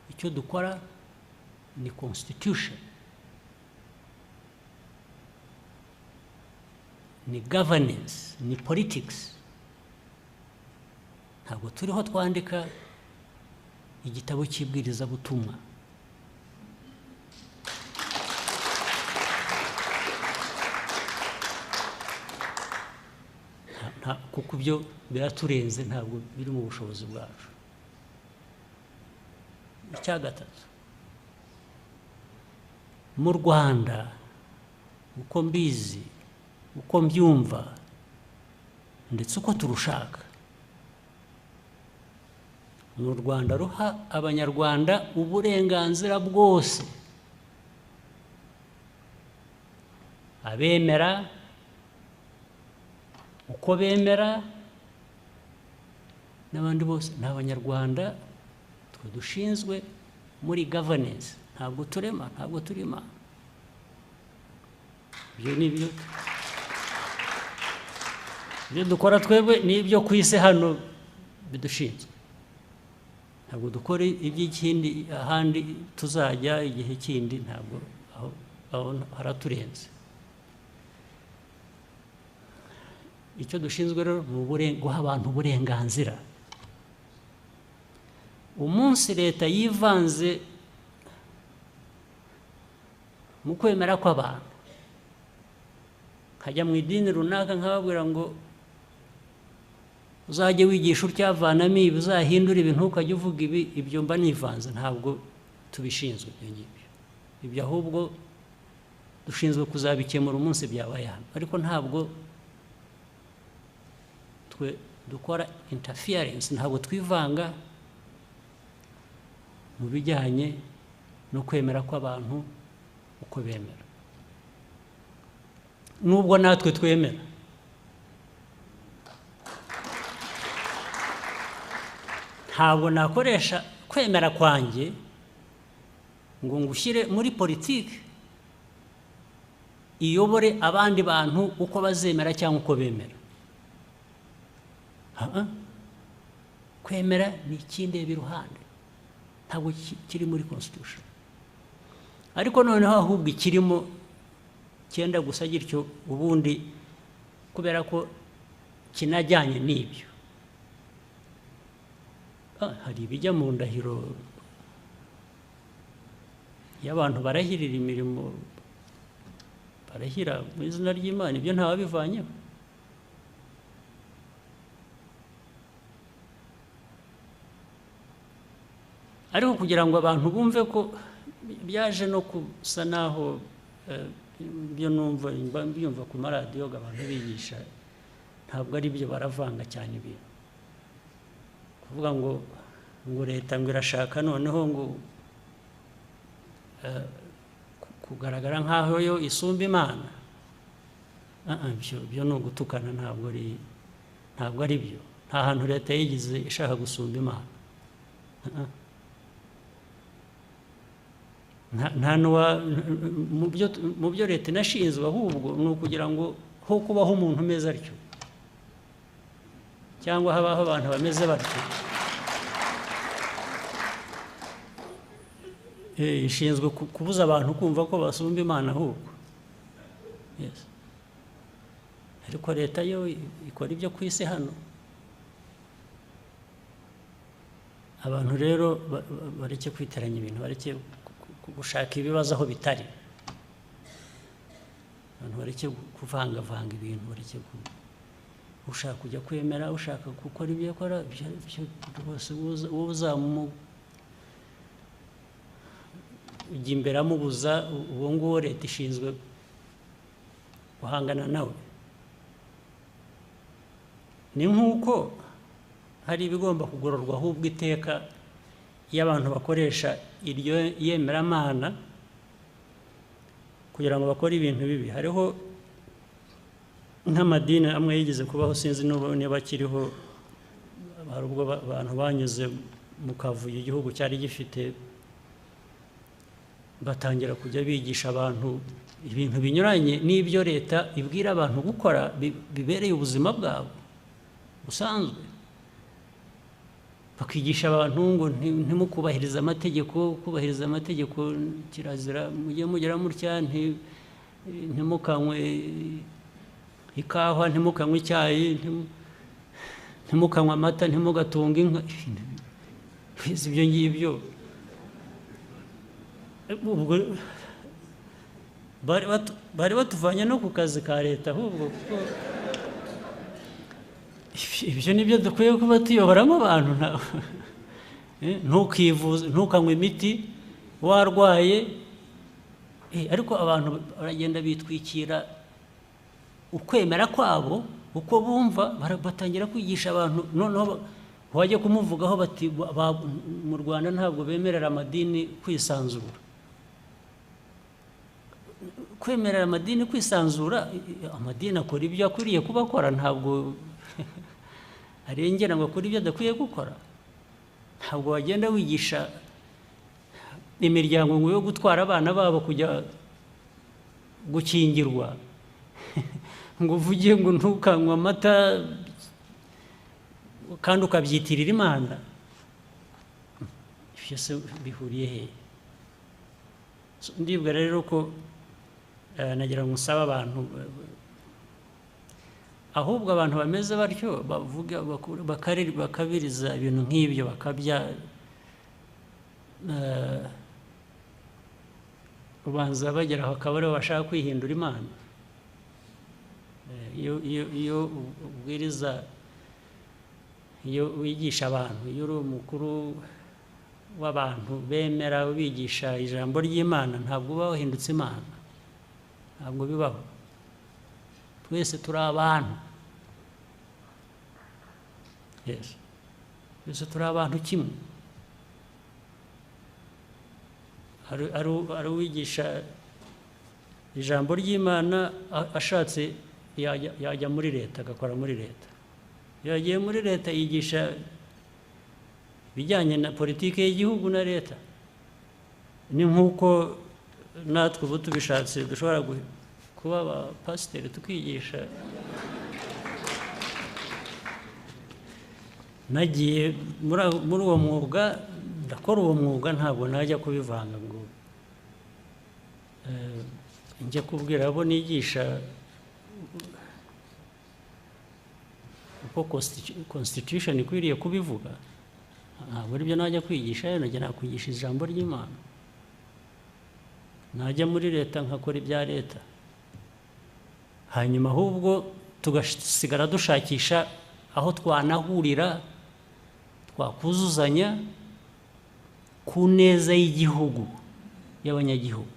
icyo dukora ni constitution, ni governance, ni politics. Ntabwo turiho twandika igitabo cy'ibwirizabutumwa. Kuko ibyo biraturenze, ntabwo biri mu bushobozi bwacu. Icya gatatu, mu Rwanda uko mbizi, uko mbyumva, ndetse uko turushaka, ni u Rwanda ruha Abanyarwanda uburenganzira bwose, abemera uko bemera n'abandi bose ni Abanyarwanda. Twe dushinzwe muri governance, ntabwo turema, ntabwo turima. Ibyo ni ibyo dukora twebwe, ni ibyo ku isi hano bidushinzwe. Ntabwo dukora iby'ikindi ahandi tuzajya igihe kindi, ntabwo aho haraturenze. Icyo dushinzwe rero ni guha abantu uburenganzira. Umunsi leta yivanze mu kwemera kw'abantu, nkajya mu idini runaka nkababwira ngo uzajye wigisha utyavanamo ibi, uzahindura ibintu, ukajya uvuga ibi, ibyo mba nivanze, ntabwo tubishinzwe ibyo ngibyo. Ibyo ahubwo dushinzwe kuzabikemura umunsi byabaye hano, ariko ntabwo twe dukora interference, ntabwo twivanga mu bijyanye no kwemera kw'abantu uko bemera, nubwo natwe twemera. Ntabwo nakoresha kwemera kwanjye ngo ngushyire muri politiki iyobore abandi bantu uko bazemera cyangwa uko bemera. Kwemera ni ikindeba iruhande, ntabwo kiri muri constitution. Ariko noneho ahubwo ikirimo cyenda gusa gityo ubundi, kubera ko kinajyanye n'ibyo. Hari ibijya mu ndahiro y'abantu barahirira imirimo, barahira mu izina ry'Imana, ibyo ntawabivanyeho. Ariko kugira ngo abantu bumve ko byaje no kusa naho ibyo numva mbyumva ku maradiyo abantu bigisha, ntabwo ari byo, baravanga cyane ibintu. Kuvuga ngo leta ngo irashaka noneho ngo kugaragara nkaho yo isumba Imana, ibyo ni ugutukana, ntabwo ari byo. Nta hantu leta yigize ishaka gusumba Imana. Nta mu byo leta inashinzwe ahubwo ni ukugira ngo ho kubaho umuntu umeze atyo, cyangwa habaho abantu bameze batyo. Ishinzwe kubuza abantu kumva ko basumba Imana ahubwo. Yes. Ariko leta yo ikora ibyo ku isi hano. Abantu rero bareke kwiteranya ibintu, bareke gushaka ibibazo aho bitari. Abantu bareke kuvangavanga ibintu, bareke ushaka kujya kwemera, ushaka gukora ibyo akora, rwose wowe uzamu ujya imbere amubuza, uwo nguwo leta ishinzwe guhangana nawe. Ni nk'uko hari ibigomba kugororwa ahubwo iteka iyo abantu bakoresha iryo yemeramana kugira ngo bakore ibintu bibi. Hariho nk'amadini amwe yigeze kubaho, sinzi niba akiriho, hari ubwo abantu banyuze mu kavuyo igihugu cyari gifite, batangira kujya bigisha abantu ibintu binyuranye n'ibyo leta ibwira abantu gukora bibereye ubuzima bwabo busanzwe. Bakigisha abantu ngo ntimukubahirize amategeko, kubahiriza amategeko kirazira, mujye mugera mutya, ntimukanywe ikawa, ntimukanywe icyayi, ntimukanywe amata, ntimugatunga inka, ibyo ngibyo. Bari batuvanye no ku kazi ka leta ahubwo, kuko ibyo nibyo dukwiye kuba tuyoboramo abantu. Ntukivuze, ntukanywe imiti warwaye, ariko abantu baragenda bitwikira ukwemera kwabo uko bumva, batangira kwigisha abantu. Noneho wajya kumuvugaho bati mu Rwanda ntabwo bemerera amadini kwisanzura. Kwemerera amadini kwisanzura, amadini akora ibyo akwiriye kuba akora, ntabwo arengera ngo akore ibyo adakwiye gukora. Ntabwo wagenda wigisha imiryango ngo yo gutwara abana babo kujya gukingirwa, ngo uvuge ngo ntukanywe amata kandi ukabyitirira Imana. Ibyo se bihuriye he? Ndibwira rero ko nagira ngo nsabe abantu Ahubwo abantu bameze batyo bavuga bakabiriza ibintu nk'ibyo, bakabya ubanza bagera aho akaba aribo bashaka kwihindura Imana. Iyo ubwiriza, iyo wigisha abantu, iyo uri umukuru w'abantu bemera ubigisha ijambo ry'Imana, ntabwo uba wahindutse Imana, ntabwo bibaho. Twese turi abantu, yes, twese turi abantu kimwe. Ari uwigisha ijambo ry'Imana ashatse yajya muri leta agakora muri leta. Iyo yagiye muri leta yigisha ibijyanye na politiki y'igihugu na leta. Ni nk'uko natwe ubu tubishatse dushobora kuba abapasiteri tukigisha. Nagiye muri uwo mwuga, ndakora uwo mwuga, ntabwo najya kubivanga ngo njye kubwira abo nigisha uko constitution ikwiriye kubivuga. Ntabwo aribyo najya kwigisha, najya nakwigisha ijambo ry'Imana. Najya muri leta nkakora ibya leta, hanyuma ahubwo tugasigara dushakisha aho twanahurira twakuzuzanya ku neza y'igihugu, y'abanyagihugu,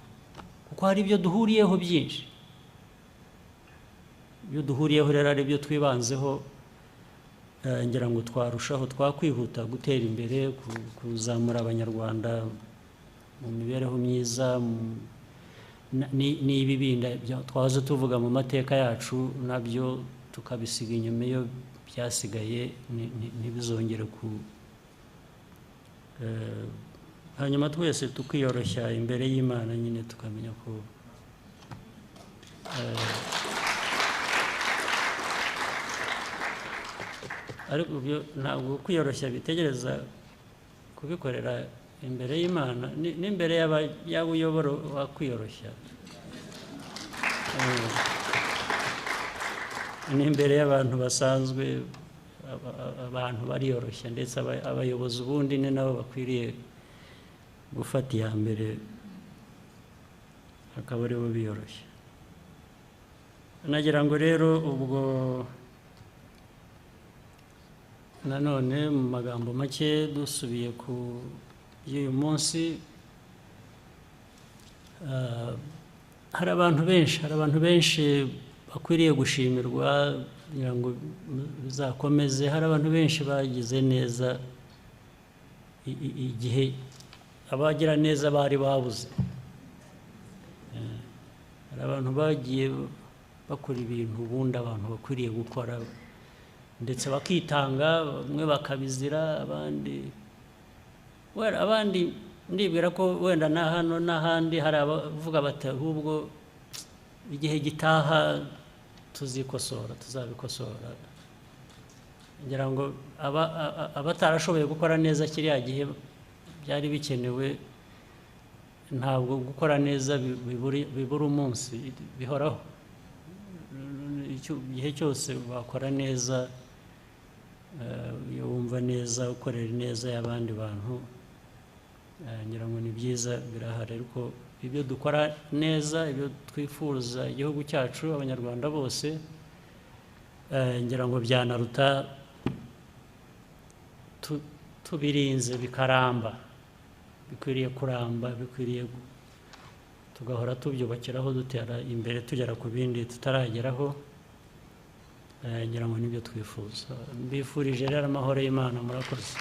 kuko hari ibyo duhuriyeho byinshi. Ibyo duhuriyeho rero ari byo twibanzeho, ngira ngo twarushaho twakwihuta gutera imbere, kuzamura Abanyarwanda mu mibereho myiza. N'ibi bindi twaza tuvuga mu mateka yacu nabyo tukabisiga inyuma, iyo byasigaye ntibizongere ku. Hanyuma twese tukiyoroshya imbere y'Imana nyine, tukamenya ko ariko ntabwo kwiyoroshya bitegereza kubikorera imbere y'Imana, n'imbere y'abo uyobora wakwiyoroshya, n'imbere y'abantu basanzwe abantu bariyoroshya, ndetse abayobozi ubundi ni nabo bakwiriye gufata iya mbere, akaba aribo biyoroshya. Nagira ngo rero ubwo nanone mu magambo make dusubiye ku y'uyu munsi, hari abantu benshi bakwiriye gushimirwa kugira ngo bizakomeze. Hari abantu benshi bagize neza igihe abagira neza bari babuze. Hari abantu bagiye bakora ibintu ubundi abantu bakwiriye gukora, ndetse bakitanga, bamwe bakabizira, abandi ndibwira ko wenda na hano n'ahandi hari abavuga bati ahubwo igihe gitaha tuzikosora, tuzabikosora. Ngira ngo abatarashoboye gukora neza kiriya gihe byari bikenewe, ntabwo gukora neza bibura umunsi, bihoraho. Igihe cyose wakora neza, iyo wumva neza, ukorera neza y'abandi bantu, ngira ngo ni byiza, birahari. Ariko ibyo dukora neza, ibyo twifuza igihugu cyacu, Abanyarwanda bose, ngira ngo byanaruta tubirinze bikaramba. Bikwiriye kuramba, bikwiriye tugahora tubyubakiraho, dutera imbere, tugera ku bindi tutarageraho. Ngira ngo nibyo twifuza. Mbifurije rero amahoro y'Imana, murakoze.